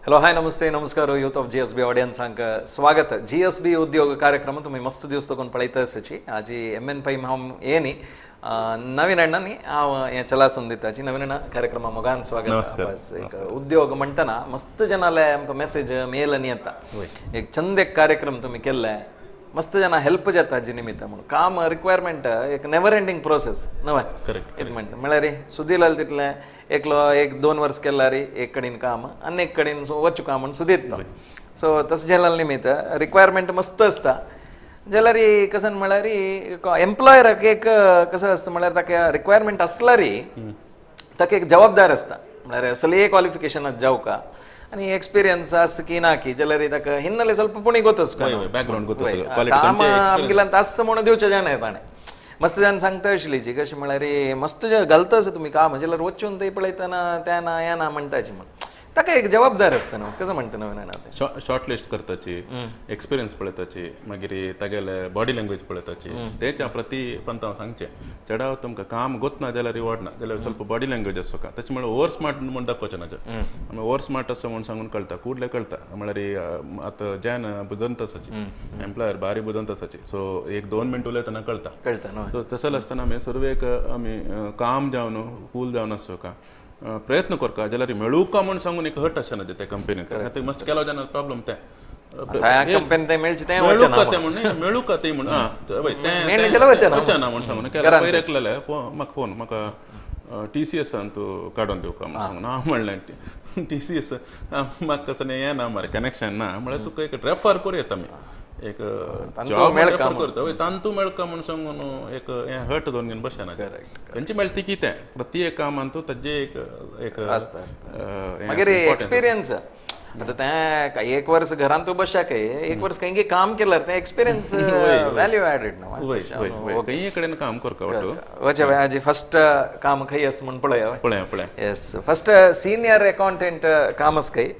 Hello hi नमस्ते नमस्कार youth of GSB ऑडियन्सांक स्वागत. जीएसबी उद्योग कार्यक्रम तुम्ही मस्त दिवस तकून पळयता आसाची. आजी एम एन पै हांव येनी नवीन अण्णांनी हांव हें चलासून दिताची. नवीन अण्णा कार्यक्रमा मोगान स्वागत. एक उद्योग म्हणटना मस्त जनाले आमकां मेसेज मेल आनी येता. एक चंद एक कार्यक्रम तुमी केल्ले, मस्त जना हेल्प जाता हाजी निमित्त म्हणून. काम रिक्वायरमेंट एक नेवर एंडींग प्रोसेस नवें कितें म्हणटा म्हळ्यार सुदीलाल तितलें एकलो एक दोन वर्स केल्यार एक कडेन काम आनी एक कडेन वचूं काम म्हूण सुदीत तो. सो तशें जाल्यार निमित्त रिक्वायरमेंट मस्त आसता. जाल्यार कसं म्हळ्यार एम्प्लॉयराक एक कसं आसता म्हळ्यार ताका रिक्वायरमेंट आसल्यार ताका एक जबाबदार आसता. म्हळ्यार असली क्वॉलिफिकेशन जावका आनी एक्सपिरियन्स आस की ना की जाल्यार ताका हिन्नले ಸ್ವಲ್ಪ ಪುಣಿ ಗೊತ್ತಸ್ಕ काम आमगेल्यान आसता म्हणून दिवचें जाणा ताणें. मस्त जाण सांगता आशिल्ली कशें म्हळ्यार मस्त घालता आसा तुमी काम जाल्यार वचून थंय पळयतना तें ना हें ना म्हणटाची म्हूण ताका एक जबाबदार आसता न्हू. कसं म्हणटा नवीन शॉर्ट लिस्ट करताची, एक्सपिरियन्स पळयताची, मागीर तागेले बॉडी लँग्वेज पळयताची. तेच्या प्रती पंत हांव सांगचें चडाव तुमकां काम गोतना जाल्यार रिवॉर्ड ना जाल्यार ಸ್ವಲ್ಪ बॉडी लँग्वेज आसता. तशें म्हळ्यार ओवर स्मार्ट म्हूण दाखोवचें ना. आमी ओवर स्मार्ट आसा म्हूण सांगून कळटा, कुडले कळटा. म्हळ्यार आतां जॅन बुदंत आसाची, एम्प्लॉयर बारी बुदंत आसाची. सो एक दोन मिनट उलयतना कळटा कळटा. सो तशें आसतना आमी सुरवेक आमी काम जावन कूल जावन आसता प्रयत्न करता जाल्यार मेळूका म्हूण सांगून एक हट आसना ते कंपनीत. खातीर मस्त केलो जाल्यार प्रॉब्लम तें मेळूका तें म्हूण मेळूका तें म्हूण वचना म्हूण सांगून केला. पयर एकलेले म्हाका फोन म्हाका टी सी एसान तूं काडून दिवका म्हूण सांगून. हांव म्हणलें टी सी एस म्हाका कसं हें ना मरे कनेक्शन ना. म्हळ्यार तुका एक रेफर करूं येता आमी एक जॉब रेफर करता वय तांतू मेळका म्हूण सांगून एक हें हट दोन घेवन बसना. खंयची मेळटा ती कितें प्रति एक कामान तूं ताजे एक एक आसता. मागीर एक्सपिरियन्स आतां तें एक वर्स घरांत तूं बसशाक एक वर्स खंय काम केल्यार तें एक्सपिरियन्स व्हॅल्यू एडेड न्हू. खंय कडेन काम करता वचे हाजी फर्स्ट काम खंय आसा म्हूण पळया पळया पळया. येस फर्स्ट सिनियर अकाउंटंट काम आसा खंय.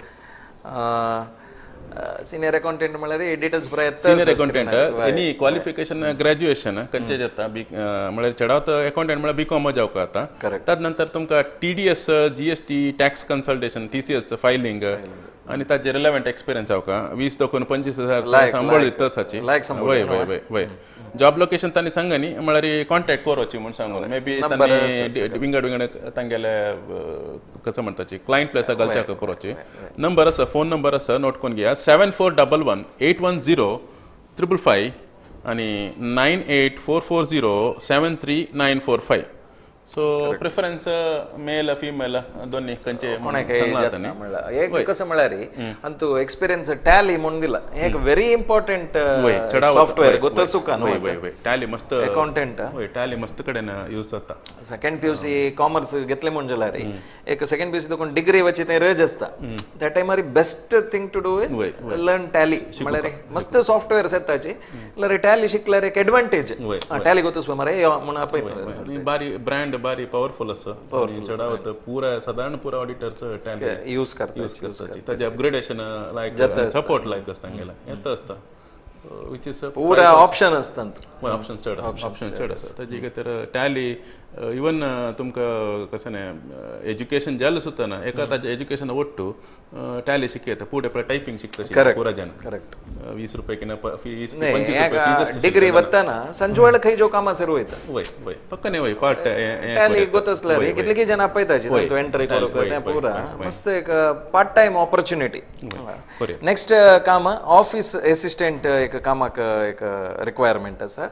सिनियर अकाउंटंट म्हळ्यार डिटेल्स पुराय. Senior accountant any qualification graduation खंयचें जाता बी म्हळ्यार चडावत अकाउंटंट म्हळ्यार बी कॉम जावका आतां. ताज नंतर तुमकां T D S G S T tax consultation T C S filing आनी ताजे रिलेवंट एक्सपिरियन्स जावका. 20 दाखोवन 25,000 सांबळ दिता आसाची. वय वय वय वय जॉब लोकेशन तांणी सांगा न्ही म्हळ्यार कॉन्टॅक्ट करोची म्हूण सांगून मे बी तांणी विंगड विंगड तांगेले कसं म्हणटाची क्लायंट प्लेसा घालच्याक करोची. नंबर आसा, फोन नंबर आसा, नोट करून घेया 7411 810 555 आनी 98440 73945. सो प्रेफरन्स मेल फिमेल दोन्ही खंयचे एक कसं म्हळ्यार अंतू एक्सपिरियन्स टॅली म्हूण दिला. एक व्हेरी इम्पॉर्टंट सॉफ्टवेअर गोतसुका न्हू. टॅली मस्त अकाउंटंट टॅली मस्त कडेन यूज जाता. Second P U C commerce घेतले म्हूण जाल्यार एक सेकंड पी यू सी तुका डिग्री वची थंय रज आसता. त्या टायमार best thing to do is learn Tally. म्हळ्यार मस्त सॉफ्टवेअर्स येताची जाल्यार टॅली शिकल्यार एक एडवांटेज. टॅली गोतसुका मरे यो म्हूण आपयता. बारी ब्रँड बारी पावरफुल आसा. चडावत पुरा सादारण पुरा ऑडिटर्स टॅली यूज करता. ताजे अपग्रेडेशन लायक सपोर्ट लायक आसता तांगेले येता आसता which is पुरा ऑप्शन आसता. ऑप्शन चड आसा, ऑप्शन चड आसा ताजे खातीर टॅली इवन तुमकां कसं न्ही एज्युकेशन जालें सुद्दां ना एका ताजें एज्युकेशन ಒಟ್ಟು टॅली शिकयता फुडें पळय टायपींग शिकता पुरा जाण. करेक्ट. 20 रुपये किंवा 20 25 रुपये डिग्री वतना संजवेळ खंय जो कामां सुरू वयता. वय वय पक्का न्ही वय पार्ट टॅली गोतसल्यार कितले जण आपयताची तूं एंट्री करूंक तें पुरा मस्त एक पार्ट टायम ऑपॉर्च्युनिटी. नेक्स्ट काम ऑफीस एसिस्टंट एक कामाक एक रिक्वायरमेंट आसा.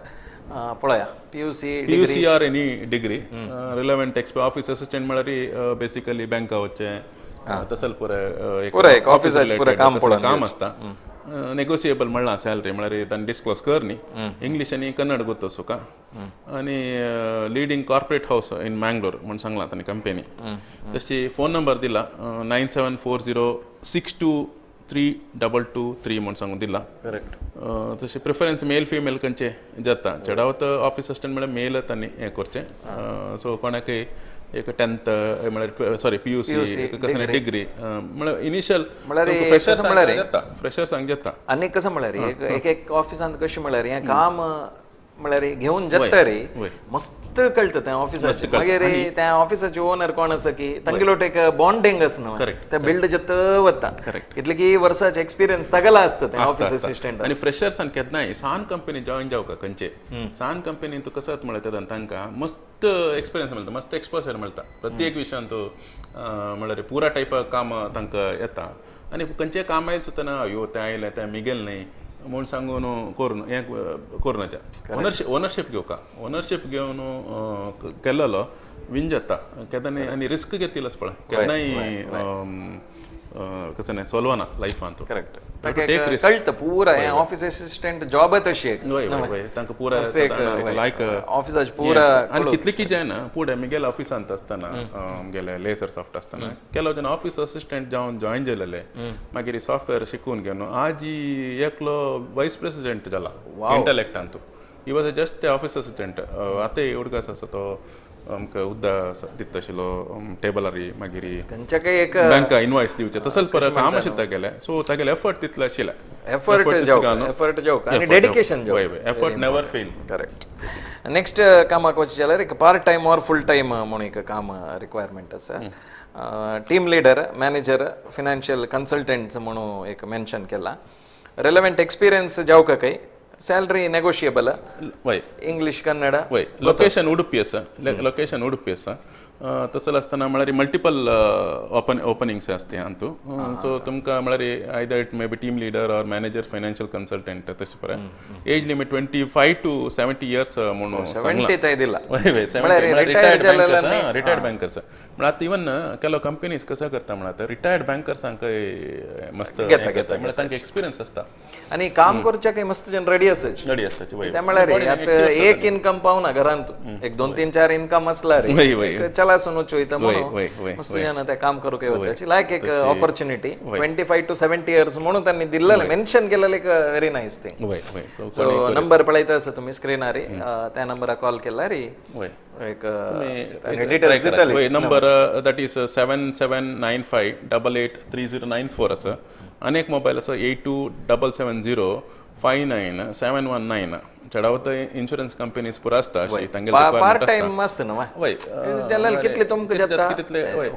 पळया P U C P U C or any degree relevant exp office assistant म्हळ्यार बेसिकली बँका वचचें तसल पुराय एक ऑफिसाचें पुराय काम पळोवन काम आसता. नेगोशिएबल म्हणलां सॅलरी म्हळ्यार तांणी डिस्क्लोज कर न्ही. इंग्लीश आनी कन्नड गोत सुका आनी leading corporate house in Mangalore म्हूण सांगलां तांणी कंपनी. तशी फोन नंबर दिला 9740 623 223 म्हूण सांगून दिला. करेक्ट. तशें प्रेफरन्स मेल फिमेल खंयचे जाता. चडावत ऑफिस असिस्टंट म्हळ्यार मेल तांणी हें करचें. सो कोणाकय एक 10th म्हळ्यार सॉरी पी यू सी कसं डिग्री म्हळ्यार इनिशियल फ्रेशर्सांक जाता. फ्रेशर्सांक जाता. आनी कसं म्हळ्यार एक एक ऑफिसांत कशें म्हळ्यार हें काम म्हळ्यार घेवन जाता रे, मस्त कळटा त्या ऑफिसाचे. मागीर त्या ऑफिसाचे ओनर कोण आसा की तांगेलो एक बॉन्डिंग आसा न्हू, ते बिल्ड जाता वता, कितले की वर्साचे एक्सपिरियन्स तागेला आसता त्या ऑफिस असिस्टंट. आनी फ्रेशर्सान केन्नाय सान कंपनी जॉईन जावका, खंयचे सान कंपनी तूं कसो म्हळ्यार तेन्ना तांकां मस्त एक्सपिरियन्स मेळटा, मस्त एक्सपोजर मेळटा प्रत्येक विशयान. तूं म्हळ्यार पुरा टायप काम तांकां येता आनी खंयचें काम आयलें सुद्दां ना अयो तें आयलें तें मिगेल न्हय म्हूण सांगून करून हें करूं नाका. ओनरशीप घेवका, ओनरशीप घेवन केल्लो विन जाता केन्ना. आनी रिस्क घेतिल्लो पळय केन्नाय कसं नाही सोल्वना लायफान. करेक्ट, कळटा पुरा ऑफिस असिस्टंट जॉब तशी तांकां पुरा लायक ऑफिसाचे पुरा. आनी कितले की जायना फुडें मिगेल ऑफिसांत आसतना आमगेले लेसर सॉफ्ट आसतना केलो जेन्ना ऑफिस असिस्टंट जावन जॉईन जालेले, मागीर सॉफ्टवेअर शिकून घेवन आज एकलो वायस प्रेसिडेंट जाला इंटलेक्टान. तूं he was just office assistant. आतां हुडगास आसा तो आमकां उद्दा दिता आशिल्लो टेबलार, मागीर बँका इनवॉयस दिवचें तसोच परत काम आशिल्लें तागेलें. सो तागेलें एफर्ट तितलें आशिल्लें, एफर्ट जावका आनी dedication जावका, effort never fail. Correct. Next कामाक वचचें जाल्यार एक part time or full time म्हणून एक काम रिक्वायरमेंट आसा. Team leader, manager, financial consultants म्हणून एक मेन्शन केला. रेलेवंट एक्सपिरियन्स जावका काय, सॅलरी नेगोशिएबल, इंग्लिश कन्नड. वय, लोकेशन उडुपी आसा, लोकेशन उडुपी आसा. तसो आसतना म्हळ्यार मल्टिपल ओपनिंग्स आसता हातूंत. सो तुमकां म्हळ्यार either it may be team leader or manager, financial consultant तशें पळय. एज लिमीट 25 to 70 years म्हणून दिला. रिटायर्ड बँकर्स म्हळ्यार आतां इवन ಕೆಲವು कंपनीज कसं करता म्हळ्यार रिटायर्ड बँकर्सांक मस्त म्हळ्यार तांकां एक्सपिरियन्स आसता आनी काम करच्याक मस्त जन रेडी आसाच, रेडी आसता. ते म्हळ्यार आतां एक इनकम पावना घरांत, एक 2 3 4 इनकम आसल्यार चलासून वचू म्हणून मस्त जन ते काम करूंक वताची. लायक एक ऑपॉर्च्युनिटी 25 to 70 years म्हणून त्यांनी दिल्लें, मेन्शन केलें, एक very nice thing. So number पळयता आसा तुमी स्क्रिनार, त्या नंबराक कॉल केल्यार एक डिटेल्स दितले. नंबर that is 7795 88 3094 आसा. आनी एक मोबायल आसा 8277 705 9719. चडावत इन्शुरन्स कंपनीज पुरा आसता अशी तांगेले पार्ट टाइम आसता न्हू. वय, जाल्यार कितले तुमकां जाता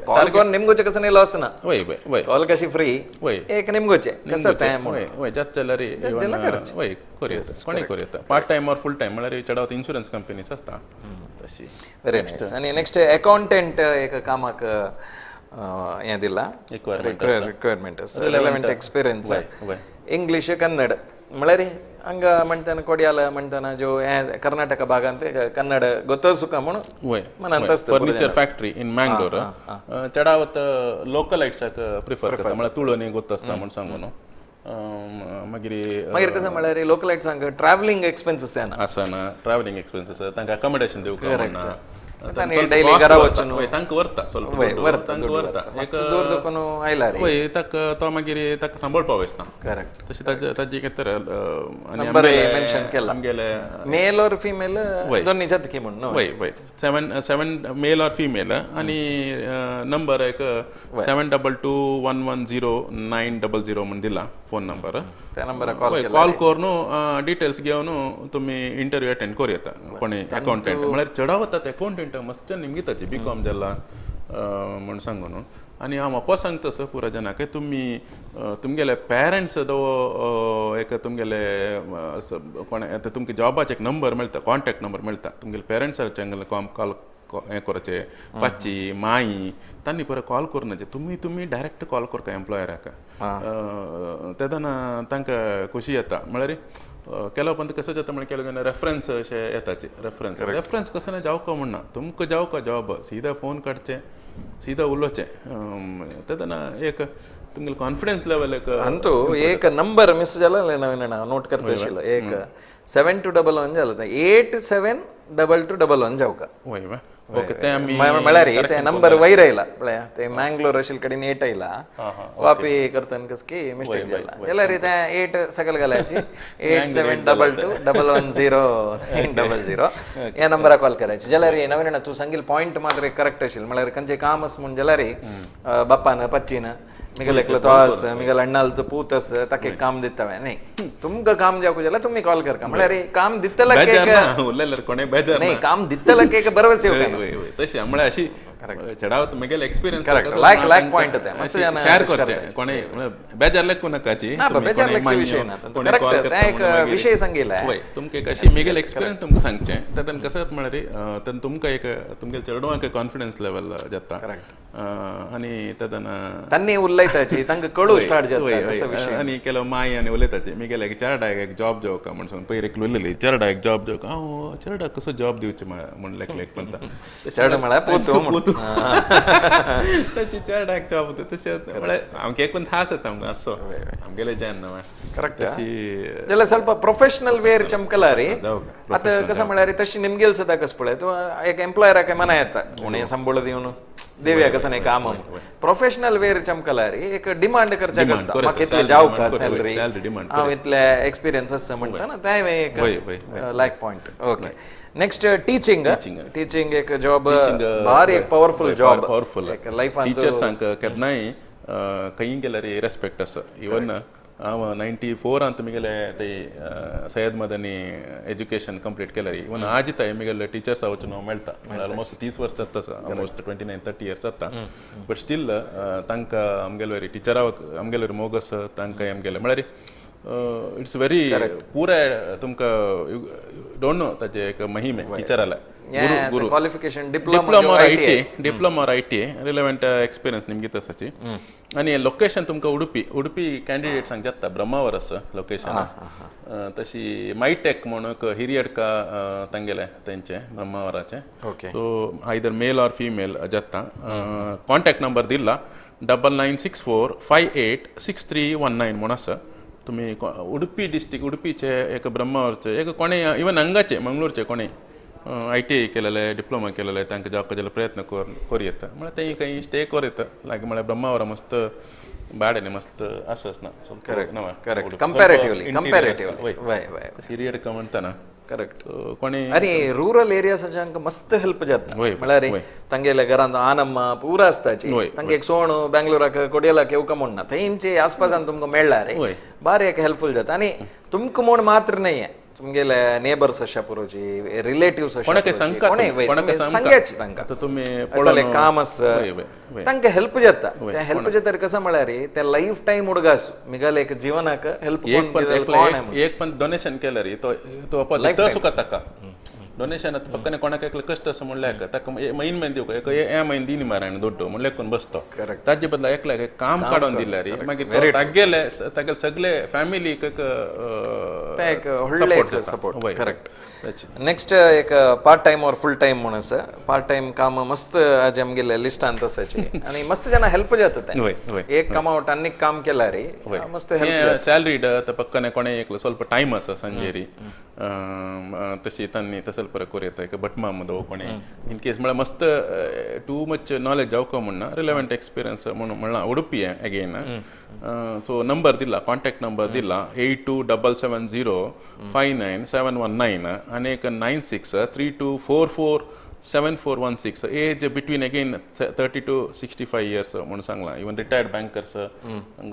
कॉल करून निमगोचें कसं नाही लॉस ना. वय वय वय, कॉल कशी फ्री, वय एक निमगोचें कसं तें वय वय जाता जाल्यार वय करूं येता, कोणूय करूं येता. Part time or full time म्हळ्यार चडावत इन्शुरन्स कंपनीज आसता तशी. Very nice. आनी नेक्स्ट अकाउंटंट एक कामाक हें दिला रिक्वायरमेंट आसा. Relevant experience, English Kannada. म्हळ्यार ಹಂಗ म्हणटाನ ಕೊಡಿಯಾಲ म्हणटाನ जो कर्नाटಕ भागांत कन्नड ಗೊತ್ತಸುಕ म्हणून वय. फर्निचर फ्याक्टरी इन मँगलोर चडावत लोकलाइट्साक प्रिफर करता, म्हळ्यार तुळणी गोत्तासता म्हूण सांगून. मागीर मागीर कसं म्हळ्यार लोकलाइट्सांक ट्रॅव्हलिंग एक्सपेन्सीस येना आसना, ट्रॅव्हलिंग एक्सपेन्सीस तांकां अकोमोडेशन दिवंक ना, डैली घरा वचून तांकां व्हरता ಸ್ವಲ್ಪ तांकां व्हरता दूर दुखून आयला वय ताका तो मागीर ताका सांबाळपा वयता. करेक्ट. तशें ताजी कितें तर नंबर मेन्शन केला आमगेले मेल ऑर फिमेल दोन्ही जातकी म्हूण. वय वय, 7 7 मेल ऑर फिमेल. आनी नंबर एक 722 110 900 म्हूण दिला फोन नंबर. त्या नंबराक कॉल कॉल करून डिटेल्स घेवन तुमी इंटरव्यू अटेंड करूं येता. कोणी अकाउंटंट म्हळ्यार चडावत अकाउंटंट मस्त निमगिताची बी कॉम जाला म्हूण सांगून. आनी हांव म्हाका सांगता सर पुरा जनाक तुमी तुमगेले पेरंट्स दो एक तुमगेले कोण आतां तुमकां जॉबाचे एक नंबर मेळटा, कॉन्टेक्ट नंबर मेळटा, तुमगेले पेरंट्साचे कॉल हें करचें, पाची माई तांणी परत कॉल करूं तुमी तुमी डायरेक्ट कॉल करता एम्प्लॉयराक, तेन्ना तांकां खोशी येता. म्हळ्यार ಕೆಲವು पंत कसं जाता म्हळ्यार ಕೆಲವು ಜನ ರೆಫರೆನ್स अशें येताचे, रेफरन्स रेफरन्स कसं ना जावका म्हणना, तुमकां जावका जॉब सीधा फोन काडचें सीधा उलोवचें, तेन्ना एक तुमगेले कॉन्फिडन्स लेवल एक अंतू एक नंबर मिस जाला नवीन नोट करता आशिल्लो एक 7211 जाला 872211 जावका. वय वय ओके, ते आमी म्हळ्यार ते नंबर वयर आयला पळया, ते मँगलोर आशिल्ले कडेन 8 आयला, कॉपी करतना कस की मिस्टेक जाला जाल्यार ते 8 सकयल घालायची 8722 110 900 ह्या नंबराक कॉल करायची. जाल्यार नवीन तूं सांगिल्लो पॉयंट मात्र करेक्ट आशिल्लो, म्हळ्यार खंयचें काम आसा म्हूण जाल्यार बाप्पान पच्चीन मिगेल एकलो तो आस मिगेल अण्णाल तो पूत आस ताका एक काम दिता न्ही तुमकां काम जावंक जाल्यार तुमी कॉल करका म्हळ्यार काम दितला नाही काम दितला एक बरोबर तशें म्हळ्यार अशी चडावत मिगेल एक्सपिरियन्स लायक लायक पॉयंट ते मस्त शेअर करचे कोणे बेजार लेखू नाकाची बेजार लेखचे विषय ना करेक्ट एक विषय सांगितला तुमकां एक अशी मिगेल एक्सपिरियन्स तुमकां सांगचें तातूंत कसं म्हळ्यार तातूंत तुमकां एक तुमगेले चेडवांक कॉन्फिडन्स लेवल जाता आनी तातूंत तांणी उलयताची तांकां कळू स्टार्ट जाता आनी केलो माय आनी उलयताची मिगेल एक चेरडाक एक जॉब जावका म्हण सांग पयर एकलो उलयली चेरडा एक जॉब जावका हांव चेरडाक कसो जॉब दिवचें म्हण लेख लेख म्हणटा चेडो म्हळ्यार पोतू तशी चेरडाक जॉब होता तशें म्हळ्यार आमकां एकूण थास येता आमकां असो आमगेले जान ना करेक्ट तशी जाल्यार ಸ್ವಲ್ಪ ಪ್ರೊಫೆಷನಲ್ ವೇರ್ चमकला रे आतां कसं म्हळ्यार तशी निमगेल सुद्दां कसं पळय तूं एक एम्प्लॉयराक मना येता कोणें संबळ दिवन देवया कसं नाही काम प्रोफेशनल वेर चमकला रे एक डिमांड करच्याक आसता म्हाका इतले जावका सॅलरी हांव इतले एक्सपिरियन्स आसा म्हणटा ना तें एक like point. Okay next teaching teaching एक जॉब भारी एक पॉवरफुल जॉब पॉवरफुल लायफान टीचर्सांक केन्नाय खंय गेल्यार रेस्पेक्ट आसा. इवन हांव 94 अंत मिगेले ते सैयद मदनी एज्युकेशन कंप्लीट केल्यार इवन आज ताय मिगेले टीचर्स वचून हांव मेळटा ऑलमोस्ट 30 वर्स जाता ऑलमोस्ट 29-30 इयर्स जाता बट स्टील तांकां आमगेले टिचरा आमगेले मोग आसा तांकां आमगेले म्हळ्यार it's very पुराय तुमकां don't know ताजे एक महिमे टिचराला qualification diploma I T diploma I T relevant experience निमगे तसाची. आनी लोकेशन तुमकां उडुपी उडुपी कॅन्डिडेट्सांक जाता ब्रह्मावर आसा लोकेशन तशी मायटेक म्हणून हिरियडका तांगेले तेंचे ब्रह्मावराचे so either male or female जाता. कॉन्टॅक्ट नंबर दिला 9964586319 म्हणून आसा. तुमी उडुपी डिस्ट्रिक्ट उडुपीचे एक ब्रह्मावरचे एक कोणे इवन हांगाचे मंगळूरचे कोणे I T I केलेले डिप्लोमा केलेले तांकां जावपाक जाल्यार प्रयत्न करूं येता म्हळ्यार तें खंय स्टे करूं येता लायक म्हळ्यार ब्रह्मावरा मस्त भाडें न्ही मस्त आसच ना करेक्ट कंपॅरेटिवली कंपॅरेटिवली हिरियडका म्हणटा ना करेक्ट कोणी आनी रुरल एरियासांक मस्त हेल्प जाता म्हळ्यार तांगेल्या घरांत आनम्मा पुरा आसताची तांकां एक सोण बेंगलोराक कोडियलाक येवका म्हण ना थंयचे आसपासान तुमकां मेळ्ळा रे बारी एक हेल्पफूल जाता. आनी तुमकां म्हूण मात्र न्हय तुमगेले नेबर्स अशा पुरोची रिलेटिव्स सांगायची तांकां काम आसा तांकां हेल्प जाता. ते हेल्प जाता कसं म्हळ्यार ते लायफ टायम उडगास मिगेले एक जीवनाक हेल्प एक पण डोनेशन केल्यार तो सुखा ताका डोनेशन आतां पक्कने कोणाक एकले कश्ट आसा म्हणल्यार ताका म्हयन म्हयन दिवका एक हे म्हयन दिनी मारायण दोड्डो म्हणल्यार कोण बसतो ताजे बदला एकल्याक काम काडून दिल्यार मागीर तागेले तागेले सगळे फॅमिलीक एक व्हडलें सपोर्ट. करेक्ट. नेक्स्ट एक part time or full time म्हूण आसा. पार्ट टायम काम मस्त आज आमगेले लिस्टांत आसाची आनी मस्त जाणां हेल्प जाता तें एक कामावट आनीक काम केल्यार मस्त हेल्प. सॅलरीड आतां पक्कने कोणे एकलो ಸ್ವಲ್ಪ टायम आसा संजेरी तशी तांणी तसल परत करूं येता एक भटमा मदो कोणे इन केस म्हळ्यार मस्त टू मच नॉलेज जावका म्हणना रिलेवंट एक्सपिरियन्स म्हणून म्हणलां उडुपी अगेन सो नंबर दिला कॉन्टॅक्ट नंबर दिला 8277059719 आनी एक 9632447416. Age between again 30 to 65 years म्हणून सांगलां. Even retired bankers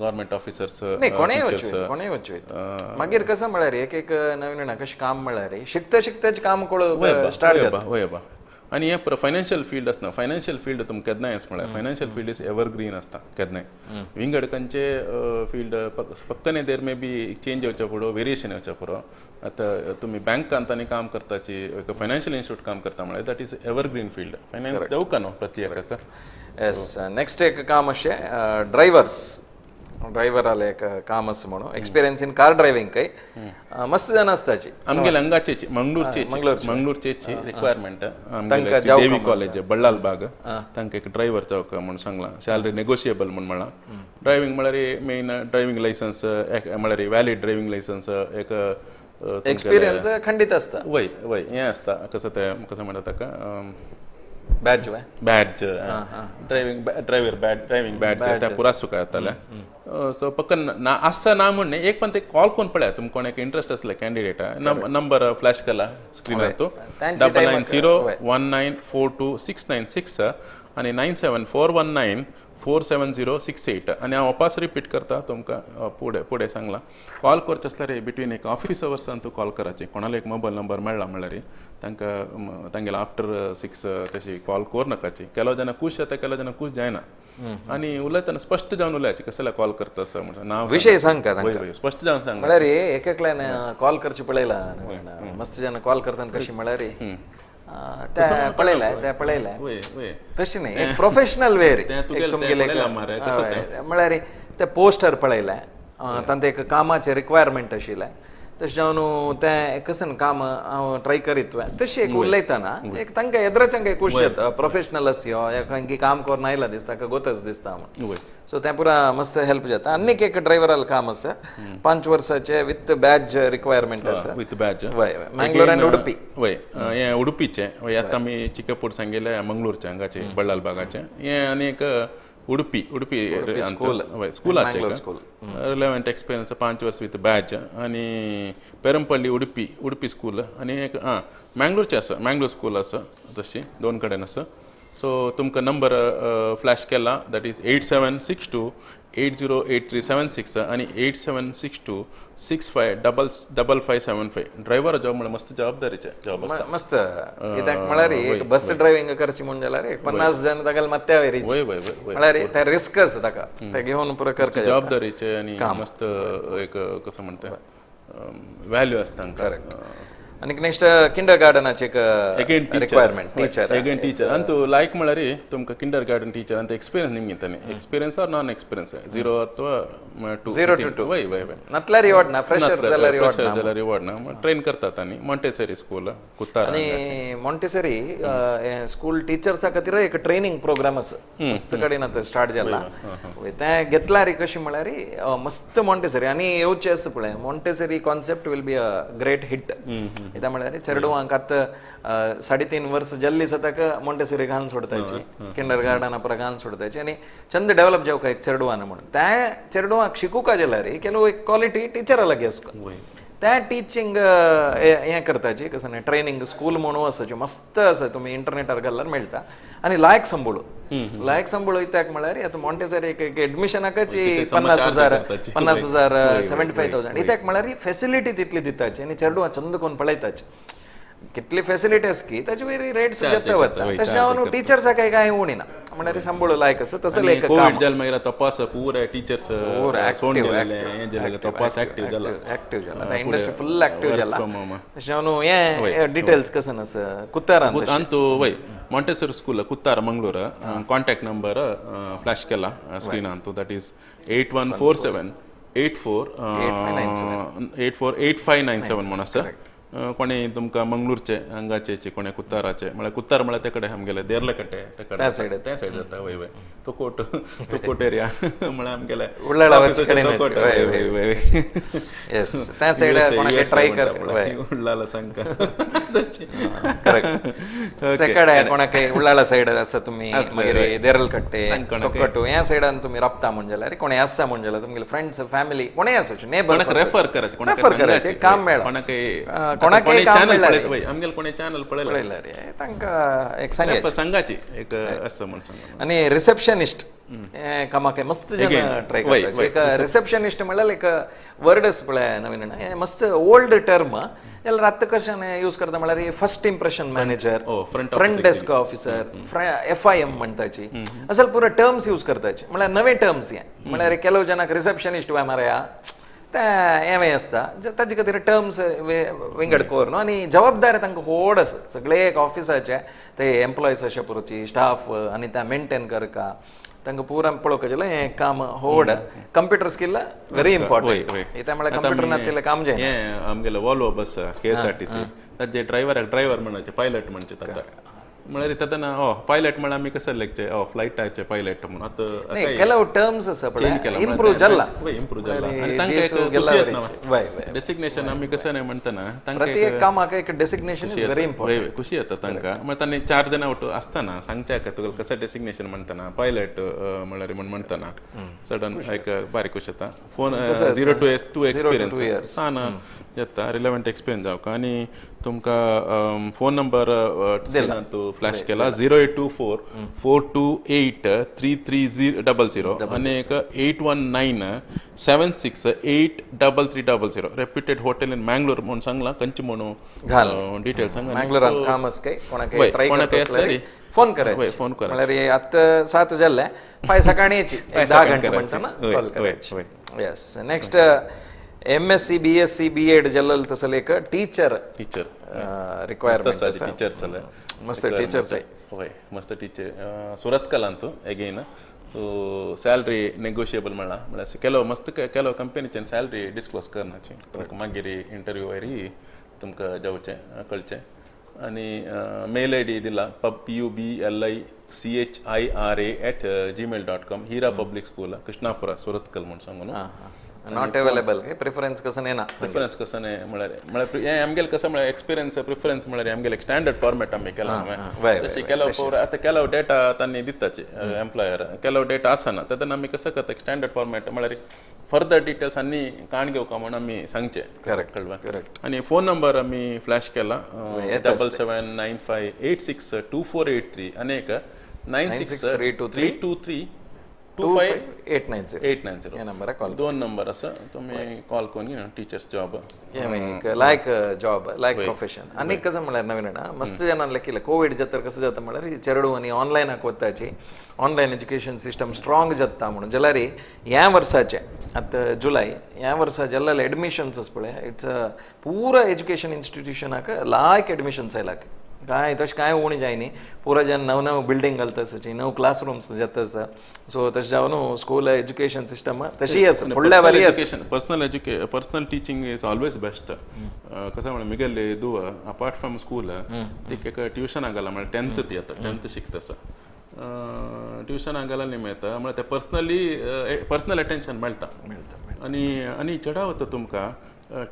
government officers नाही कोणेय वचूं कोणेय वचूं. मागीर कसं म्हळ्यार एक एक नवीन ना कशें काम म्हळ्यार शिकता शिकताच काम कळूंक स्टार्ट जाता. वय बा आनी हें फायनान्शियल फील्ड आसना फायनान्शियल फील्ड तुमकां केन्नाय आस म्हळ्यार फायनान्शियल फील्ड is evergreen आसता केन्नाय विंगड खंयचे field पक्कने there may be change येवच्या पुरो वेरिएशन येवच्या पुरो. आतां तुमी बँकांत आनी काम करताची एक फायनान्शियल इन्स्टिट्यूट काम करता म्हळ्यार that is evergreen field finance जावका न्हू प्रति एकाक. येस. नेक्स्ट एक काम अशें ड्रायवर्स ड्रायव्हराले एक काम आसा म्हणून एक्सपिरियन्स इन कार ड्रायव्हिंग काय मस्त जाण आसताची आमगेले हांगाचेची मंगळूरची मंगळूरचेची रिक्वायरमेंट आमगेले देवी कॉलेज बल्लाल बाग तांकां एक ड्रायव्हर जावका म्हूण सांगलां. सॅलरी नेगोशिएबल म्हूण म्हणलां. ड्रायव्हिंग म्हळ्यार मेन ड्रायव्हिंग लायसन्स म्हळ्यार व्हॅलीड ड्रायव्हिंग लायसन्स एक एक्सपिरियन्स खंडीत आसता. वय वय हें आसता कसं तें कसं म्हणटा ताका badge badge driving driver badge driving badge त्या पुरा सुका येताले. सो पक्कन ना आसा ना म्हण न्ही एक पण ते कॉल कोण पळया तुमकां कोणाक इंट्रस्ट आसले कॅन्डिडेटा नंबर फ्लॅश केला स्क्रिनार तो 9901942696 आनी 974194 47068. आनी हांव वापस रिपीट करता तुमकां फुडें फुडें सांगलां. कॉल करचें आसल्यार बिटवीन एक ऑफीस अवर्सान तूं कॉल करायची. कोणालो एक मोबायल नंबर मेळ्ळा म्हणल्यार तांकां तांगेले आफ्टर 6 तशी कॉल कर नाकाची. केलो जेन्ना खूश जाता, केलो जेन्ना खूश जायना. आनी उलयतना स्पश्ट जावन उलयाचे कसल्या कॉल करता असं म्हणटा नांव विशय सांग का स्पश्ट जावन सांग. म्हळ्यार एक एकल्यान कॉल करचे पळयला मस्त जण कॉल करताना कशी म्हळ्यार ते पळयलाय ते पळयलाय तशें न्ही, एक प्रोफेशनल वे तुमगेले म्हळ्यार ते पोस्टर पळयलाय तांचे एक कामाचें रिक्वायरमेंट आशिल्लें तशें जावन तें कसन काम हांव ट्राय करीत तशें एक उलयतना एक तांकां येद्राच्यांक एक खूश जाता प्रोफेशनल आस ह्यो काम करून आयला दिसता गोतच दिसता म्हण. सो तें पुरा मस्त हेल्प जाता. आनीक एक ड्रायव्हराल काम आसा 5 वर्साचे विथ बॅज रिक्वायरमेंट आसा. विथ बॅज वय मँगलोर आनी उडुपी. वय हें उडुपीचें. वय आतां आमी चिकेपूर सांगिल्लें मंगळूरचें हांगाचें बल्लाल बागाचें. हें आनी एक उडुपी उडुपी स्कूल स्कुलाचें रिलेवंट एक्सपिरियन्स 5 वर्स विथ बॅच आनी पेरमपल्ली उडुपी उडुपी स्कूल आनी एक आं मँगलोरचें आसा मँगलोर स्कूल आसा तशी 2 कडेन आसा. सो तुमकां नंबर फ्लॅश केला that is 8762 808376 आनी 8762 65 5575. ड्रायव्हर जॉब म्हळ्यार मस्त जबाबदारीचें जॉब आसता. मस्त कित्याक म्हळ्यार एक बस ड्रायव्हिंग करची म्हूण जाल्यार एक 50 जण ताका मात्या वयर म्हळ्यार ते रिस्क आसा ताका ते घेवन पुरो करचें जबाबदारीचें आनी मस्त एक कसं म्हणटा व्हॅल्यू आसता तांकां. करेक्ट. आनी नेक्स्ट किंडर गार्डनाचे एक रिक्वायरमेंट टीचर अगेन टीचर आनी तूं लायक म्हळ्यार तुमकां किंडर गार्डन टीचर आनी एक्सपिरियन्स निमगिता न्ही एक्सपिरियन्स ऑर नॉन एक्सपिरियन्स 0 अथवा 2 0 to 2 वय वय वय नतल्यार रिवॉर्ड ना फ्रेशर्स जाल्यार रिवॉर्ड ना जाल्यार रिवॉर्ड ना ट्रेन करतात. आनी मॉन्टेसरी स्कूल कुत्तार आनी मॉन्टेसरी स्कूल टीचर्सा खातीर एक ट्रेनिंग प्रोग्राम आसा मस्त कडेन आतां स्टार्ट जाला. तें घेतल्यार कशें म्हळ्यार मस्त मॉन्टेसरी आनी येवचें आसा पळय Montessori concept will be a great hit. कित्याक म्हळ्यार चेडवांक आतां 3.5 वर्स जाल्ली ताका मॉन्टेसरी घालून सोडताची किंडर गार्डना पुरा घालून सोडताची आनी चंद डेव्हलप जावका एक चेडवान म्हणून त्या चेडवांक शिकूका जाल्यार ಕೆಲವು एक क्वालिटी टिचरा लागीं आसता त्या टिचींग हें करताची कसं न्ही ट्रेनिंग स्कूल म्हणून आसा मस्त आसा तुमी इंटरनेटार घाल्यार मेळटा. आनी लायक संबळ लायक संबळ कित्याक म्हळ्यार आतां मॉन्टेसरी एक एडमिशनाकच 50,000 50,000 75,000 कित्याक म्हळ्यार फेसिलिटी तितली दिताची आनी चेडवां चंद कोण पळयताची कितली फेसिलिटी आसकी ताजे वयर रेट्स जाता वता. तशें जावन टिचर्साक कांय उणी ना म्हळ्यार संबळ लायक आसा तसलें एक कोवीड जालें मागीर तपास पुराय टिचर्स तपास एक्टीव जाला एक्टीव जाला आतां इंडस्ट्री फुल एक्टीव जाला. तशें जावन हें डिटेल्स कसन आसा कुत्तारान अंतू वय Montessori school Kuttar Mangalore contact number flash केला स्क्रीनान तूं that is 8147 84 84 8597 म्हूण आसा. कोणे तुमकां मंगळूरचे हांगाचे कोणे कुत्ताराचे म्हळ्यार कुत्तार म्हळ्यार ते कडेन आमगेले देर्लकट्टे ते कडेन त्या सायड जाता. वय वय तुकोट तुकोट एरिया म्हळ्यार आमगेले त्या सायड ट्राय कर उल्लाला सांगता करेक्ट. ते कडेन कोणाकय उल्लाळा सायड आसा तुमी मागीर देरलकट्टे तोक्कट्टू ह्या सायडान तुमी राबता म्हूण जाल्यार कोणें आसा म्हूण जाल्यार तुमगेले फ्रेंड्स फॅमिली कोणें आसा नेबर्स रेफर करायचें रेफर करायचें काम मेळ्ळां कोणाकय काम मेळ्ळां आमगेले कोणे चॅनल पळयल्यार तांकां एक सांगाची सांगाची एक आसा म्हूण सांग. आनी रिसेप्शनिस्ट कामाक मस्त जण ट्राय करता. एक रिसेप्शनिस्ट म्हळ्यार एक वर्डस पळय नवीन मस्त ओल्ड टर्म जाल्यार आतां कशें यूज करता म्हळ्यार first impression manager front desk officer FIM म्हणटाची असल पुरो टर्म्स यूज करताची म्हळ्यार नवे टर्म्स हे म्हळ्यार ಕೆಲವು ಜನಕ್ಕೆ रिसेप्शनिस्ट वाय मारया ते हें आसता ताजे खातीर टर्म्स विंगड कर न्हू आनी जबाबदारी तांकां व्हड आसा सगळे एक ऑफिसाचे ते एम्प्लॉईज अशे पुरोची स्टाफ आनी ते मेंटेन करका तांकां पुरा पळोवपाक जाल्यार हें काम व्हड. कंप्युटर स्किल व्हेरी इम्पॉर्टंट कित्याक म्हळ्यार कंप्युटर नातिल्लें काम जायना. हें आमगेलें वॉल्वो बस KSRTC ताजे ड्रायव्हराक ड्रायव्हर म्हणचे पायलट म्हणचे ताका म्हळ्यार तेन्ना ओ पायलट म्हळ्यार आमी कसं लेखचे ओ फ्लायटाचे पायलट म्हणून आतां ಕೆಲವು टर्म्स आसा पळय इम्प्रूव जाला इम्प्रूव जाला आनी तांकां एक डेसिग्नेशन आमी कसं न्ही म्हणटना प्रति एक कामाक एक डेसिग्नेशन is very important. खुशी येता तांकां म्हळ्यार तांणी 4 जाणां वटू आसतना सांगच्या तुका कसं डेसिग्नेशन म्हणटना पायलट म्हळ्यार म्हण म्हणटना सडन एक बारीक खुश येता. फोन 0 to 2 experience सान येता रिलेवंट एक्सपिरियन्स जावका. आनी तुमकां फोन नंबर तूं फ्लॅश केला 0824 428 330 00 आनी एक 819 76 8 33 00. Reputed hotel in Mangalore म्हणून सांगला खंयचे म्हणून डिटेल्स सांगा. मँगलोरांत काम आसा काय कोणाक ट्राय करता फोन करायचे, फोन करायचे म्हळ्यार आतां 7 जाल्ले पांय सकाळी येची 10 घंटे म्हणटा ना कॉल करायची. Yes. Next MSc BSc BEd जाल्लो तसले एक टीचर टीचर रिक्वायरमेंट टीचर जाले मस्त टीचर्स आहे. हय मस्त टीचर सुरतकलांत एगेन. सो सॅलरी नेगोशिएबल म्हणला म्हळ्यार ಕೆಲವು मस्त ಕೆಲವು कंपनीच्यान सॅलरी डिस्क्लोज करनाची तुमकां मागीर इंटरव्यू वयर तुमकां जावचें कळचें. आनी मेल I D दिला publichira@gmail.com Heera public school Krishnapura Surathkal म्हूण सांगून. Not available काय प्रिफरन्स कसं नाही ना, प्रिफरन्स कसं नाही म्हळ्यार म्हळ्यार हें आमगेलें कसं म्हळ्यार एक्सपिरियन्स प्रिफरन्स म्हळ्यार आमगेलें एक स्टँडर्ड फॉर्मेट आमी केला तशें ಕೆಲವು आतां ಕೆಲವು ಡೇಟा तांणी दिताचे एम्प्लॉयर ಕೆಲವು ಡೇಟಾ आसना तेन्ना आमी कसं करता स्टँडर्ड फॉर्मेट म्हळ्यार फर्दर डिटेल्स आनी काण घेवका म्हूण आमी सांगचें. Correct correct. आनी फोन नंबर आमी फ्लॅश केला 7795 86 2483 आनी एक 96 3 3 2 5 890 890 ह्या नंबराक कॉल. दोन नंबर आसा तुमी कॉल करून टीचर्स जॉब लायक जॉब लायक प्रोफेशन. आनी कसं म्हळ्यार नवीन मस्त जाणां लेखिल्लें कोवीड जाता कसं जाता म्हळ्यार चेडूं आनी ऑनलायनाक वताची ऑनलायन एज्युकेशन सिस्टम स्ट्रॉंग जाता म्हणून जाल्यार ह्या वर्साचें आतां जुलय ह्या वर्सा जाल्ले एडमिशन्स आसा पळय it's पुरा एज्युकेशन इन्स्टिट्युशनाक लायक एडमिशन्स आयला काय तशें कांय उणें जायनी पुरा जेन्ना नव नव बिल्डींग घालता आसा नव क्लासरूम्स जाता आसा सो तशें जावन स्कूल एज्युकेशन सिस्टम तशी आसा फुडल्या वारी आसा. Personal personal teaching is always best. कसं म्हळ्यार मिगेले दुव अपार्ट फ्रॉम स्कूल तिका ट्युशनाक घाला म्हळ्यार टेंथ ती आतां टेंथ शिकता आसा ट्युशनाक घाला न्ही मेळटा म्हळ्यार ते पर्सनली पर्सनल अटेन्शन मेळटा. आनी आनी चडावत तुमकां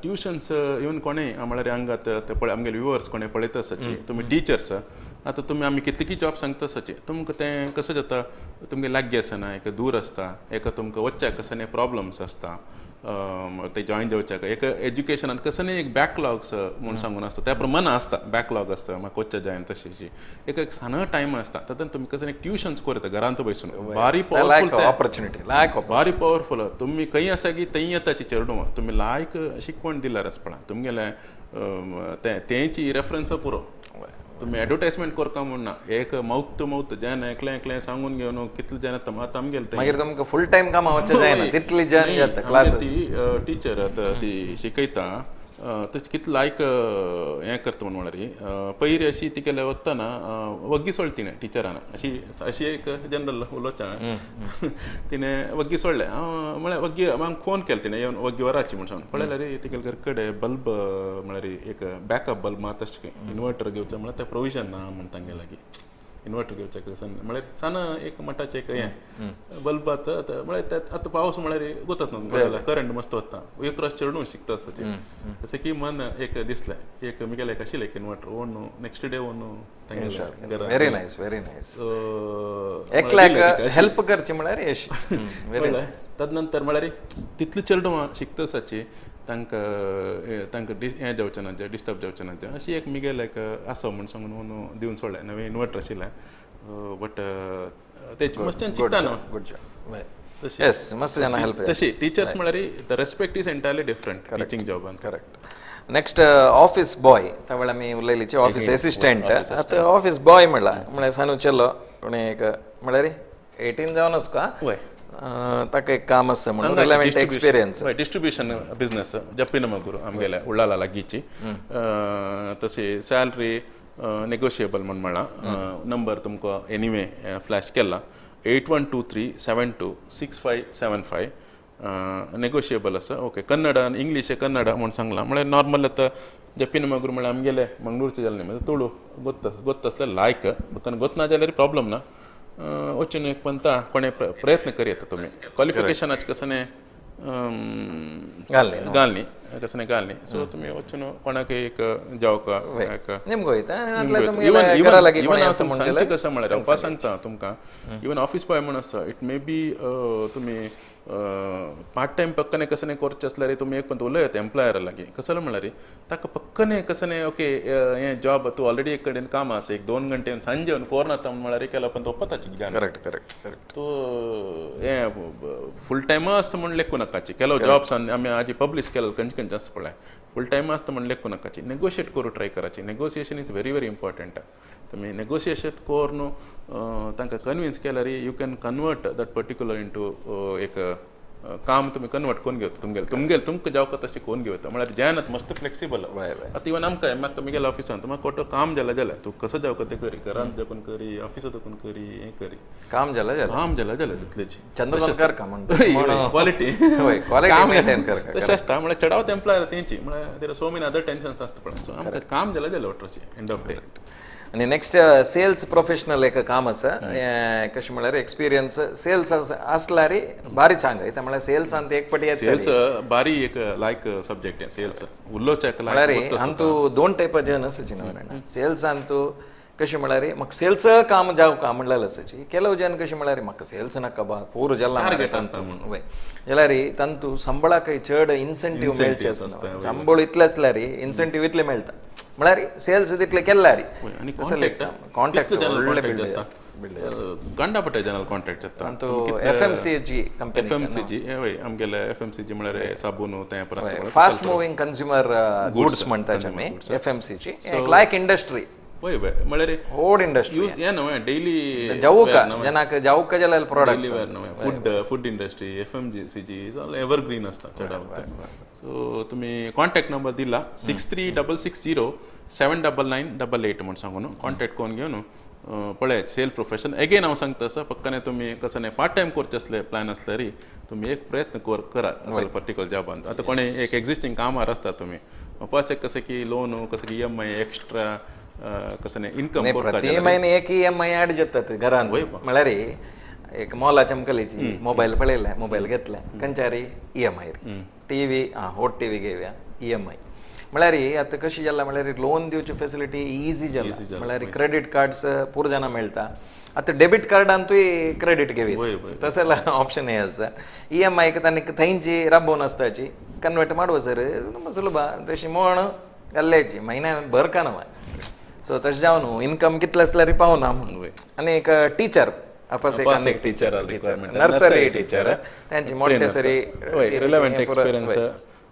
ट्युशन्स इवन कोणें म्हळ्यार हांगात ते पळय आमगेले व्युवर्स कोणें पळयता आसाची तुमी टिचर्स आतां तुमी आमी कितलीं जॉब सांगता आसाची तुमकां तें कसं जाता तुमगें लागीं आसना एक दूर आसता एका तुमकां वचच्याक कसं न्ही प्रॉब्लम्स आसता ते जॉयन जावच्याक एक एज्युकेशनांत कसं न्ही एक बॅकलॉग्स म्हूण सांगून आसता त्या प्रमाण आसता बॅकलॉग आसता म्हाका वचच्या जायन तशी एक एक सान टायम आसता तातूंत तुमी कसं ट्युशन्स करता घरांत बसून भारी पॉवरफूल ऑपॉर्च्युनिटी लायक भारी पॉवरफूल तुमी खंय आसा की थंय येताची चेडूं तुमी लायक शिकवण दिल्यार आसपणा तुमगेलें तें तेंची रेफरन्स पुरो तुमी एडवर्टायजमेंट करता म्हूण ना एक मावथ टू मावथ जन एकलें एकलें सांगून घेवन कितले जन आतां आमगेले मागीर तुमकां फूल टायम कामां वचचें जायना तितली जन जाता क्लासीस. ती टिचर आतां ती शिकयता तशें कितलें लायक हें करता म्हूण म्हळ्यार पयलीं अशी तिगेले वतना वग्गी सोडली तिणें टिचरान अशी अशी एक जनरल उलोवचें तिणें वग्गी सोडलें हांव म्हळ्यार वग्गी आमकां फोन केलो तिणें येवन वग्गी वराची म्हूण सांगून पळयल्यार तिगेले घर कडेन बल्ब म्हळ्यार एक बॅकअप बल्ब मात तशें इन्वर्टर घेवचें म्हळ्यार तें प्रोविजन ना म्हूण तांगे लागीं इन्वर्टर घेवचें म्हळ्यार सान एक मठाचें एक हें बल्ब आतां म्हळ्यार आतां पावस म्हळ्यार गोतच ना करंट मस्त वता एक रस चेडूं शिकता आसता जशें की मन एक दिसलें एक मिगेलें एक आशिल्लें एक inverter own next day own very nice very nice. एकल्याक हेल्प करची म्हळ्यार यश. तद नंतर म्हळ्यार तितलें चेडूं शिकता आसाची तांकां तांकां हें जावचें ना डिस्टर्ब जावचें ना अशी एक मिगेल एक आसा म्हूण सांगून दिवन सोडलें नवें इन्वर्टर आशिल्लें बट तेची मस्त शिकता न्हू गुड जॉब. येस मस्त जाणां हेल्प तशी टिचर्स म्हळ्यार the respect is entirely different teaching जॉबान. Correct. Next office boy तवळ आमी उलयलीची ऑफीस एसिस्टंट आतां ऑफीस बॉय म्हणला म्हळ्यार सानू चेलो कोणी एक म्हळ्यार 18 जावन आसका ताका एक काम आसा म्हणून रिलेवंट एक्सपिरियन्स डिस्ट्रिब्युशन बिजनेस जप्पिन मगूर आमगेले उಳ್ಳाला लागींची तशी सॅलरी नेगोशिएबल म्हूण म्हळां नंबर तुमकां एनिवे फ्लॅश केला 8123 72 6575 नेगोशिएबल आसा. ओके कन्नड आनी इंग्लीश कन्नड म्हूण सांगलां म्हळ्यार नॉर्मल आतां जप्पिन मगूर म्हळ्यार आमगेले मंगळूरचे जालें न्ही तुळू गोत्त आसल्यार लायक गोत ना जाल्यार प्रॉब्लम ना वचून एक पंता कोणें प्रयत्न करयता तुमी क्वॉलिफिकेशनाचे कसं घालनी कसं घालनी सो तुमी वचून कोणाक एक जावका सांगचें कसं म्हळ्यार हांव सांगता तुमकां इवन ऑफीस बॉय म्हूण आसा it may be तुमी पार्ट टायम पक्कने कसने करचें आसल्यार तुमी एक पण उलयत एम्प्लॉयरा लागीं कसलो म्हणल्यार ताका पक्कने कसने ओके हें जॉब तूं ऑलरेडी एक कडेन काम आसा एक 2 घंटे सांजे येवन कोरनाता म्हळ्यार केला पण तो ओपताची करेक्ट करेक्ट करेक्ट. तो हें फूल टायम आसता म्हण लेखू नाकाची केलो जॉब्स आमी आजी पब्लिश केलो खंयचे खंयचे आसता पळय फूल टायम आसता म्हण लेखू नाकाची नेगोशिएट करूं ट्राय कराची. Negotiation is very very important. तुमी नेगोशिएशन करून तांकां कन्विन्स केल्यार you can convert that particular into एक काम तुमी कन्वर्ट करून घेवता तुमगेले तुमगेले तुमकां जावका तशें करून घेवता म्हळ्यार जायनात मस्त फ्लेक्सिबल. आतां इवन आमकां म्हाका म्हगेल्या ऑफिसान म्हाका कोटो काम जालें जाल्यार तूं कसो जावका तें करी घरांत जावन करी ऑफिसांत वचून करी हें करी काम जालें जालें काम जालें जालें तितलेची चंद्रकांत काम क्वालिटी क्वालिटी मेंटेन करता तशें आसता. म्हळ्यार चडावत एम्प्लॉयर तेंची म्हळ्यार there are so many other tensions आसता पळय. सो आमकां काम जालें जालें वटराचें एंड ऑफ डे. आनी नेक्स्ट सेल्स प्रोफेशनल एक काम आसा कशें म्हळ्यार एक्सपिरियन्स सेल्स आसल्यार बारी चांग इत्याक म्हळ्यार सेल्सान एक पटी सेल्स बारी एक लायक सब्जेक्ट सेल्स उलोवच्याक म्हळ्यार अंतू 2 टायपा जन आसाची न्हय सेल्सान तूं कशें म्हळ्यार म्हाका सेल्स काम जावका म्हणलेलें आसाची ಕೆಲವು जन कशें म्हळ्यार म्हाका सेल्स नाका बा पूर जाला वय जाल्यार तांतू संबळाकय चड इन्सेंटीव मेळचें आसना. संबळ इतलें आसल्यार इन्सेंटीव इतलें मेळटा म्हळ्यार सेल्स तितलें केल्यार कॉन्टॅक्ट गंडापटे जनरल कॉन्टॅक्ट जाता. FMCG company FMCG वय आमगेले FMCG म्हळ्यार साबून तें फास्ट मुव्हिंग कन्ज्युमर गुड्स म्हणटात आमी FMCG एक लायक इंडस्ट्री वय वय म्हळ्यार व्हड इंडस्ट्री यूज हें न्हय डेली जावका जनाक जावका जाल्यार products food food industry FMCG is all evergreen आसता चडावत. सो तुमी कॉन्टॅक्ट नंबर दिला 6366 0799988 म्हूण सांगून कॉन्टॅक्ट करून घेवन पळयात सेल प्रोफेशन. एगेन हांव सांगता आसा पक्काने तुमी कसो न्ही पार्ट टायम करचे आसले प्लॅन आसल्यार तुमी एक प्रयत्न करात असो पर्टिक्युलर जॉबान. आतां कोणें एक एक्झिस्टींग कामार आसता तुमी फर्स्ट एक कशें की लोन कसं की EMI extra कसं न्ही इन्कम प्रति म्हयने एक EMI add जातात घरान म्हळ्यार एक मोला चमकलीची मोबायल पळयलें मोबायल घेतलें खंयच्यारी EMI TV आं होट TV घेवया EMI म्हळ्यार आतां कशें जालां म्हळ्यार लोन दिवची फेसिलिटी इजी जाला म्हळ्यार क्रेडीट कार्ड्स पूर जाणां मेळटा. आतां डेबीट कार्डांतूय क्रेडीट घेवया तसो ऑप्शन हें आसा. EMI तांणी थंयची राबोवन आसताची कन्वर्ट माडव सर सुलभ तशी म्हण घाल्ल्याची म्हयन्या भर का ना. सो तशें जावन न्हू इन्कम कितलें आसल्यार पावना. आनी एक टिचर अपास एक टिचर नर्सरी टिचर तांची मॉन्टेसरी रिलेवंट एक्सपिरियन्स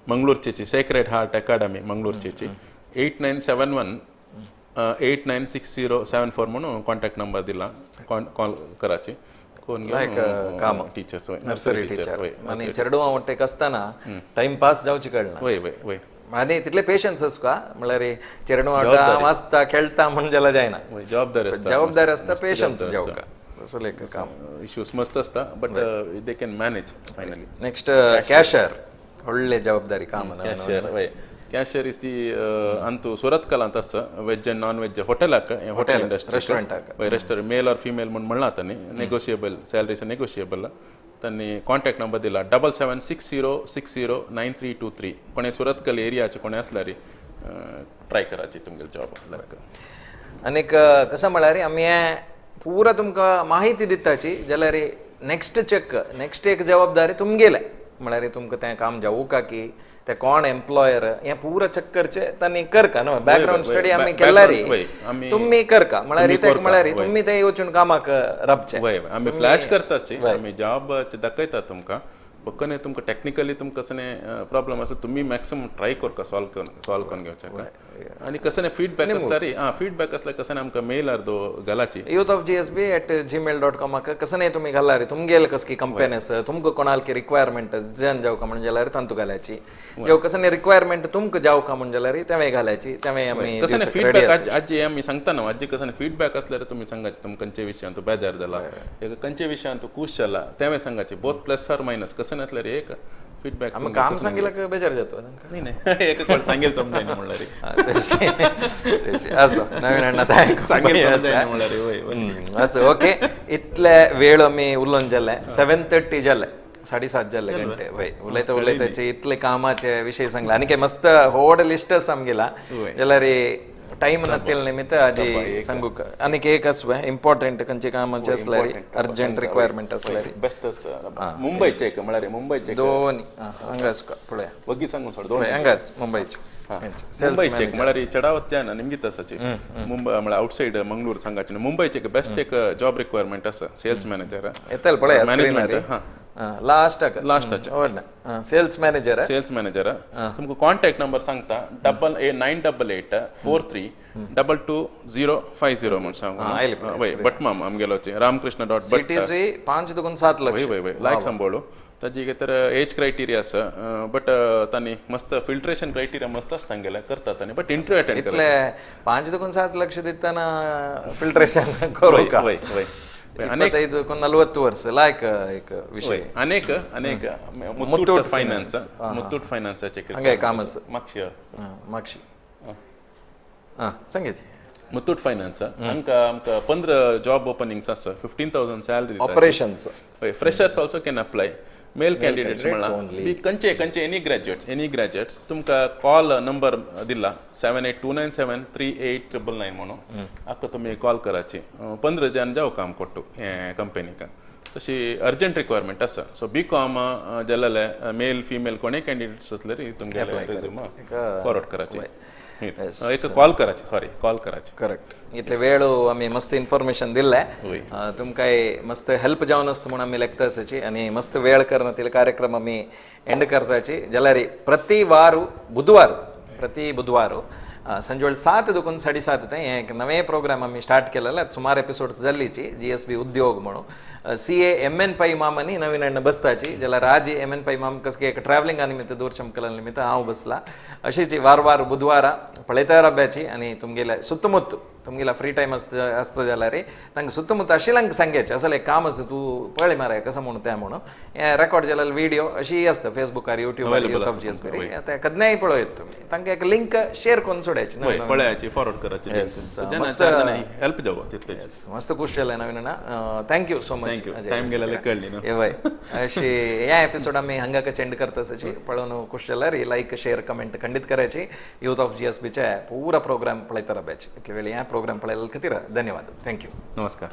मंगळूरची सेक्रेड हार्ट अकाडमी मंगळूरची 8971 896074 म्हणून कॉन्टॅक्ट नंबर दिला कॉल कराची काम टिचर्स नर्सरी टिचर. आनी चेडवां वटेक आसतना टायम पास जावची कळना. वय वय वय आनी तितले पेशन्स आसता म्हळ्यार चेडवां वाचता खेळटा म्हण जाल्यार जायना जबाबदारी आसता जबाबदारी आसता पेशन्स जावका तसो एक काम इश्यूज मस्त आसता but they can manage finally. Next cashier व्हडले जबाबदारी काम. कॅशियर वय कॅशियर is the अंतू सुरतकलांत आसा वेज आनी नॉन वेज हॉटेलाक हॉटेल इंडस्ट्री रेस्टॉरंटाक वय रेस्टॉरंट मेल ऑर फिमेल म्हूण म्हणलां तांणी नेगोशिएबल सॅलरीज नेगोशिएबल. तांणी कॉन्टॅक्ट नंबर दिला 776060 9323. कोणे सुरतकल एरियाचे कोणे आसल्यार ट्राय कराची तुमगेले जॉब. आनीक कसं म्हळ्यार आमी पुरा तुमकां माहिती दिताची जाल्यार नेक्स्ट चेक नेक्स्ट एक जबाबदारी तुमगेले म्हळ्यार तुमकां तें काम जावूका की ते कोण एम्प्लॉयर हें पुरा चेक करचें तांणी करका न्हू बॅकग्रावंड स्टडी आमी केल्यार तुमी करका म्हळ्यार कित्याक म्हळ्यार तुमी ते वचून कामाक राबचें. वय आमी फ्लॅश करताची आमी जॉब दाखयता तुमकां फक्त तुमकां टॅक्निकली तुमकां कसलें प्रॉब्लम आसा तुमी मॅक्सिमम ट्राय करका सॉल्व करून घेवचें. आनी कसलें फिडबॅक आसल्यार आं फिडबॅक आसल्यार कसलें आमकां मेल अर्दो घालाची youthofgsb@gmail.com कसलें तुमी घालार तुमगेले कसली कंपनी आसा तुमकां कोणाक रिक्वायरमेंट जन जावका म्हण जाल्यार तांतू घालाची जेव कसलें रिक्वायरमेंट तुमकां जावका म्हण जाल्यार तेंवें घालाची तेंवें आमी कसलें फिडबॅक आजी आमी सांगता न्हू आजी कसलें फिडबॅक आसल्यार तुमी सांगाचे तुमकां खंयचे विशयान तूं बेजार जाला खंयचे विशयान तूं खूश जाला तेंवें सांगाचे बोथ प्लस ऑर मायनस कसलें नासल्यार एक फीडबॅक. आमी काम सांगितलं बेजार जातो नाही नाही एक कोण सांगेल समजायना म्हणल्यार तशें आसा नवीन अण्णा सांगेल समजायना म्हणल्यार असो ओके. इतले वेळ आमी उलोवन जालें 7:30 जालें 7:30 जाले घंटे वय उलयता उलयताचे इतले कामाचे विशय सांगले आनी काय मस्त व्हड लिस्ट आसा आमगेला जाल्यार टाइम नतेल निमित्त आजी सांगूक आनीक एक आसवे इम्पॉर्टंट खंयचे कामाचे असल्यार अर्जंट रिक्वायरमेंट असल्यार बेस्ट मुंबयचे एक म्हळ्यार मुंबयचे दोन हांगा आसका पळया वग्गी सांगून सोड दोन हांगाच मुंबयचे मुंबयचे म्हळ्यार चडावत जायना निमगीत आसाची मुंबय म्हळ्यार आउटसायड मंगळूर सांगाचे मुंबयचे एक बेस्ट एक जॉब रिक्वायरमेंट आसा सेल्स मॅनेजर येतल पळया स्क्रीनार last last sales manager sales manager तुमकां कॉन्टॅक्ट नंबर सांगता 9888 43 22050 म्हण सांगू वय भट माम आमगेलोचे रामकृष्ण डॉट भट सीटीसी 5 दुगुन 7 लक्ष वय वय वय लायक सांबोळू ताजी तर एज क्रायटेरिया आसा बट तांणी मस्त फिल्ट्रेशन क्रायटेरिया मस्त आसता तांगेले करता तांणी बट इंटरव्यू अटेंड इतले 5 दुगुन 7 लक्ष दितना फिल्ट्रेशन करू का वय वय 25 40 वर्ष लायक एक विषय अनेक अनेक मुत्तूट फायनान्स मुत्तूट फायनान्साचे हांगा काम आसा मागशी मागशी हां सांगायची मुत्तूट फायनान्स हांकां आमकां 15 जॉब ओपनिंग्स आसा 15,000 सॅलरी ऑपरेशन्स हय freshers also can apply male candidates म्हणला खंयचे खंयचे एनी ग्रॅज्युएट्स एनी ग्रॅज्युएट्स तुमकां कॉल नंबर दिला 78297 38999 म्हणून आतां तुमी कॉल कराची 15 जण जावं काम कोट्टू हे कंपनीक तशी अर्जंट रिक्वायरमेंट आसा सो बी कॉम जालेले मेल फिमेल कोणेय कॅन्डिडेट्स आसले तुमगे रेज्युम फॉरवर्ड कराची एक कॉल कराची सॉरी कॉल कराची करेक्ट इतले वेळ आमी मस्त इन्फॉर्मेशन दिल्लें तुमकां मस्त हेल्प जावन आसता म्हूण आमी लेखता आसाची आनी मस्त वेळ करना कार्यक्रम आमी एंड करताची जाल्यार प्रति वार बुधवार प्रति बुधवार संजोळ 7 दुकून 7:30 ते हें एक नवें प्रोग्राम आमी स्टार्ट केलेलें सुमार एपिसोड्स जाल्लीची GSB उद्योग म्हणून CA MN Pai माम आनी नवीन अण्ण बसताची जाल्यार आज MN Pai माम कसके एक ट्रॅव्हलिंगा निमित्त दूर चमकला निमित्त हांव बसला अशीची वार वार बुधवारा पळयता राब्याची आनी तुमगेले सुत्तमुत्त तुमगेला फ्री टायम आसता आसता जाल्यार तांकां सुत्तमुत्त आशिल्ल्यांक सांगायचें असलें काम आसता तूं पळय मारे कसो म्हणून तें म्हणून हें रेकॉर्ड जाल्यार व्हिडियो अशी आसता फेसबुकार युट्यूबार युथ ऑफ GSB ते केन्नाय पळयत तुमी तांकां एक लिंक शेअर करून सोडायची पळयाची फॉरवर्ड करायची हेल्प जावं तितलेच मस्त खुश जालें नवीन अण्णा thank you so much time गेल्यार कळ्ळी न्हू वय अशी ह्या एपिसोड आमी हांगाकच एंड करता आसाची पळोवन खुश जाल्यार लायक शेअर कमेंट खंडीत करायची युथ ऑफ GSBचे पुरा प्रोग्राम पळयता राब्याची इतले वेळ ह्या प्रोग्राम पळयल्या खातीर धन्यवाद thank you नमस्कार.